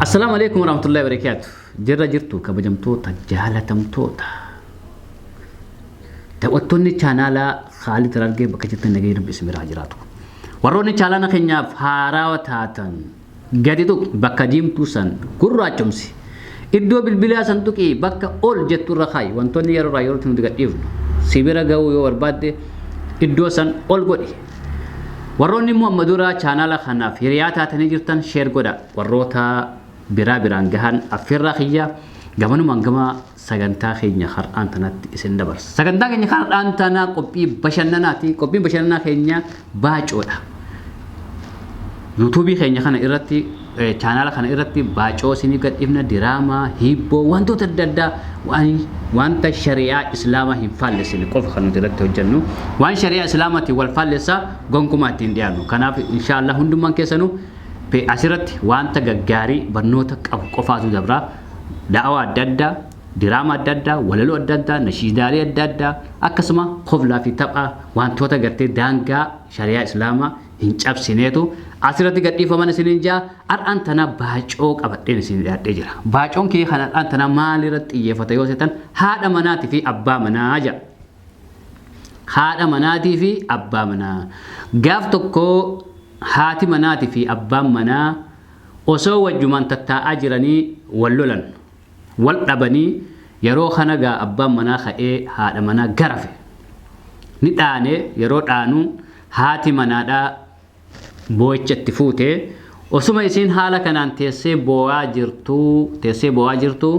Assalaamu alaikum warahmatullahi wabarakatuh. Jirra jirtu kabajamtoota jaalatamtoota. Daawwattoonni chaanaalaa Khaalid Harargee bakka jirtan nageenyi Rabbi isin biraa jiraatu. Warroonni chaanaala keenyaaf haarawa taatan gadi tuqi bakka diimtuu san gurraachomsi. Iddoo bilbilaa san tuqi bakka ol jettu irra kaayi. Wantoonni yeroo irraa yerootti nuti gadhiifnu si bira ga'uu yoo barbaadde iddoo san ol godhi. Warroonni immoo amma dura chaanaala kanaaf hiriyaa taatanii jirtan share godha. Warroota biraa biraan gahan affeerraa kiyya gamanumaan gama sagantaa keenya har'aan tanatti isin dabarsa. Sagantaa keenya har'aan tanaa qophii bashannanaati. Qophiin bashannanaa keenya baacoodha. Yuutuubii keenya kana irratti chaanaala kana irratti baacoo isinii gadhiifna diraamaa, hiibboo wantoota adda addaa waan wanta shari'aa islaamaa hin faallessine qofa kan nuti irratti hojjennu. Waan shari'aa islaamaatiin wal faallessaa gonkumaa ittiin dhiyaannu. Kanaaf inshaallah hundummaan keessanuu asirratti wanta gaggaarii barnoota qabu qofaatu dabra. Da'awaa adda addaa, diraama adda addaa, walaloo adda addaa, nashiidaalee adda addaa akkasuma koflaa fi tapha wantoota gartee daangaa shari'aa islaamaa hin cabsineetu asirratti gadhiifaman isiniin jaa har'aan tana baacoo qabadheen isin dhiyaadhee jira. Baacoon kee kan har'aan tana maalirratti xiyyeeffata yoo seetan haadha manaatii fi abbaa manaa jaa. Haadha manaatii fi abbaa manaa. Gaaf tokko haati manaatii fi abbaan manaa osoo wajjumaan tattaa'aa jiranii wal lolan. Wal dhabanii yeroo kana gaa abbaan manaa ka'ee haadha manaa garafe. Ni dhaane yeroo dhaanu haati manaadhaa boo'icha itti fuute. Osuma isiin haala kanaan teessee boo'aa jirtuu teessee boo'aa jirtuu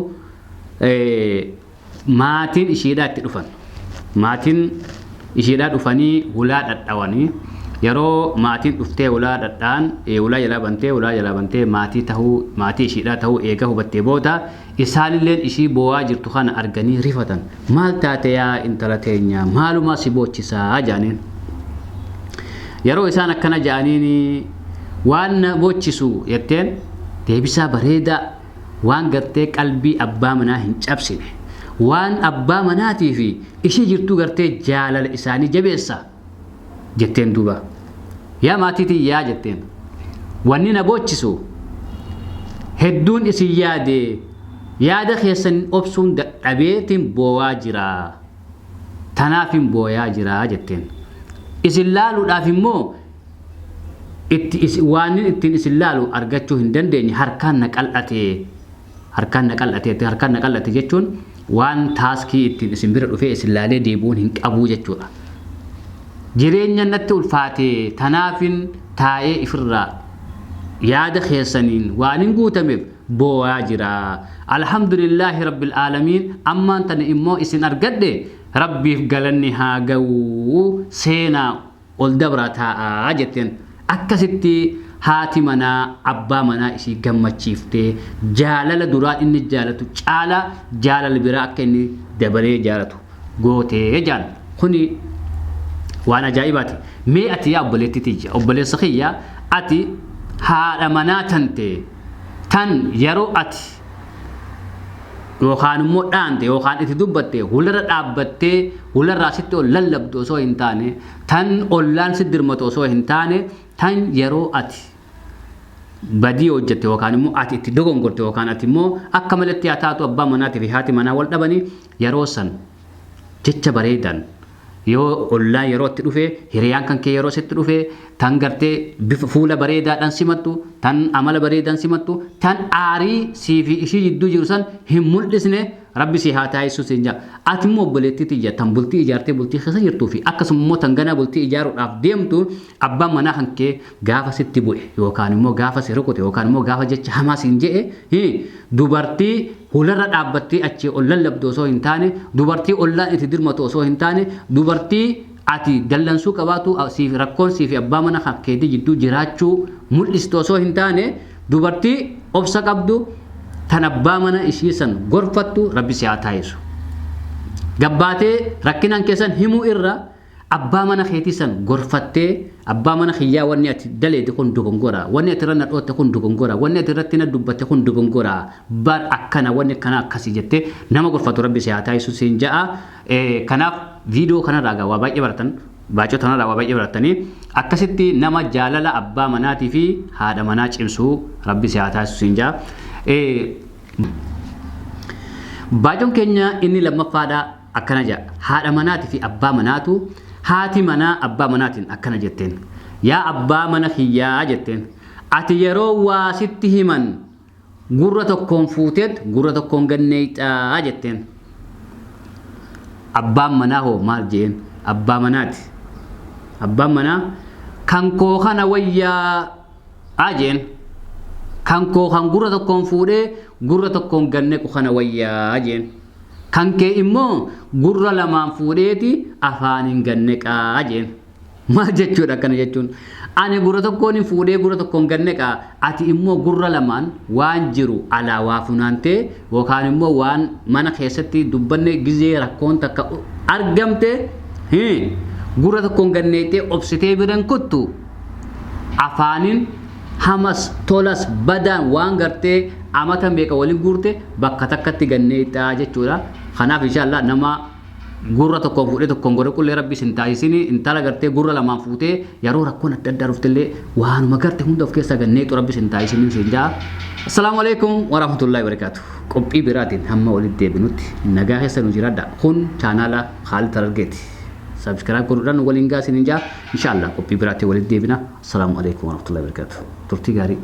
maatiin ishiidhaa itti dhufan. Maatiin ishiidhaa dhufanii hulaa dhadhawanii yeroo maatiin dhuftee hulaa dhadhaan hulaa jalaa bantee hulaa jalaa bantee maatii tahuu maatii ishiidhaa tahuu eega hubattee booda isaanilleen ishii boo'aa jirtu kana arganii rifatan. Maal taate yaa intala teenya maalumaa si boochisaa jaaniin. Yeroo isaan akkana ja'aniin waan na boochisu jetteen deebisaa bareedaa waan gartee qalbii abbaa manaa hin cabsine waan abbaa manaatii fi ishii jirtuu gartee jaalala isaanii jabeessa jetteen duuba. Yaa maatii tiyyaa jetteen wanni na boochisu hedduun isin yaade yaada keessan obsuun dadhabeetiin boo'aa jira. Tanaafin booyaa jira jetteen. Isin laaluudhaaf immoo itti waanin ittiin isin laalu argachuu hin dandeenye harkaan na qal'ate harkaan na qal'ate harkaan na qal'ate jechuun waan taaskii ittiin isin bira dhufee isin laalee deebi'uun hin qabuu jechuudha. Jireenya natti ulfaate tanaafin taa'ee ifirraa yaada keessaniin waan hin guutameef boo'aa jira. Alhamdulillaahi Rabbil Aalamiin ammaan tana immoo isin argadhe Rabbiif galanni haa ga'u seenaa ol dabraa taa'aa jetteen. Akkasitti haati manaa abbaa manaa isii gammachiiftee jaalala duraan inni jaalatu caalaa jaalala biraa akka inni dabalee jaalatu gootee jaan. Kuni waan ajaa'ibaati. Mee ati yaa obboleettii tiyya obboleessa kiyya ati haadha manaa tante tan yeroo ati yookaan immoo dhaante yookaan itti dubbatte hularra dhaabbattee hularraa sitti ol lallabdu osoo hin taane tan ollaan si dirmatu osoo hin taane tan yeroo ati badii hojjette yookaan immoo ati itti dogongorte yookaan ati immoo akka malatti haa taatu abbaa manaatii fi haati manaa wal dhabanii yeroo san jecha bareedan yoo ollaan yeroo itti dhufe hiriyaan kan kee yeroo sitti dhufe tan gartee bifa fuula bareedaadhaan simattu tan amala bareedaan simattu tan aarii sii fi ishii jidduu jiru san hin mul'isne rabbi si haa taasisuu siin jaa ati immoo obboleettii tiyya tan bultii ijaartee bultii keessa jirtuu fi akkasuma immoo tan ganaa bultii ijaaruudhaaf deemtu abbaan manaa kan kee gaafa sitti bu'e yookaan immoo gaafa si rukute yookaan immoo gaafa jecha hamaa siin je'e dubartii Hularra dhaabbattee achii ol lallabdu osoo hin taane, dubartii ollaan itti dirmatu osoo hin taane, dubartii ati dallansuu qabaatu siif rakkoon sii fi abbaa mana keetii jidduu jiraachuu mul'istu osoo hin taane, dubartii obsa qabdu tan abbaa mana ishii san gorfattu Rabbi si haa taasisu. Gabbaatee rakkinaan keessan himuu irra Abbaa mana keetii san gorfattee abbaa mana kiyyaa wanni ati daleede kun dogongora, wanni ati irra na dhootte kun dogongora, wanni ati irratti na dubbatte kun dogongora, bar akkana wanni akkanaa akkasi jettee nama gorfatu Rabbi si haa taasisu siin ja'a. Kanaaf viidiyoo kanarraa gaa waa baay'ee baratan baacoo tanarraa waa baay'ee baratanii akkasitti nama jaalala abbaa manaatii fi haadha manaa cimsu Rabbi si haa taasisu siin ja'a. Baacoon keenya inni lammaffaadha akkana jedha. Haadha manaatii fi abbaa manaatu, haati manaa abbaa manaatiin akkana jetteen. Yaa abbaa mana kiyyaa jetteen. Ati yeroo waa sitti himan gurra tokkoon fuuteet gurra tokkoon ganneeyxaa jetteen. Abbaan manaa hoo maal jeen? Abbaa manaati. Abbaan manaa kan koo kana wayyaa a jeen. Kan koo kan gurra tokkoon fuudhee gurra tokkoon gannequ kana wayyaa jeen. Kan kee immoo gurra lamaan fuudheeti afaaniin ganneqaa jeen. Maal jechuudha akkana jechuun? Ani gurra tokkoon hin fuudhee gurra tokkoon ganneqa, ati immoo gurra lamaan waan jiru alaa waa funaantee yookaan immoo waan mana keessatti dubbanne gizee rakkoon takka argamte gurra tokkoon ganneettee obsitee biran kuttu, afaanin hamas tolas badaan waan gartee amata meeqa waliin guurte bakka takkatti ganneexxaa jechuudha. Kanaaf inshallah nama gurra tokkoon fuudhee tokkoon godhe qullee rabbi isin taasisini, intala gartee gurra lamaan fuutee yeroo rakkoon adda addaa dhuftellee waanuma garte hunda of keessaa ganneexu rabbi isin taasisini isin jaa. Assalaamu alaikum warahmatullahi wabarakatuh. Qophii biraatiin hamma walitti deebinutti nagaa keessa nu jiraadha. Kun chaanaala Khaalid Harargeeti. Subscribe godhuudhaan waliin gaa isin jaa. Inshallah qophii biraatiin walitti deebina. Assalaamu alaikum warahmatullahi wabarakatuh. Turtii gaarii.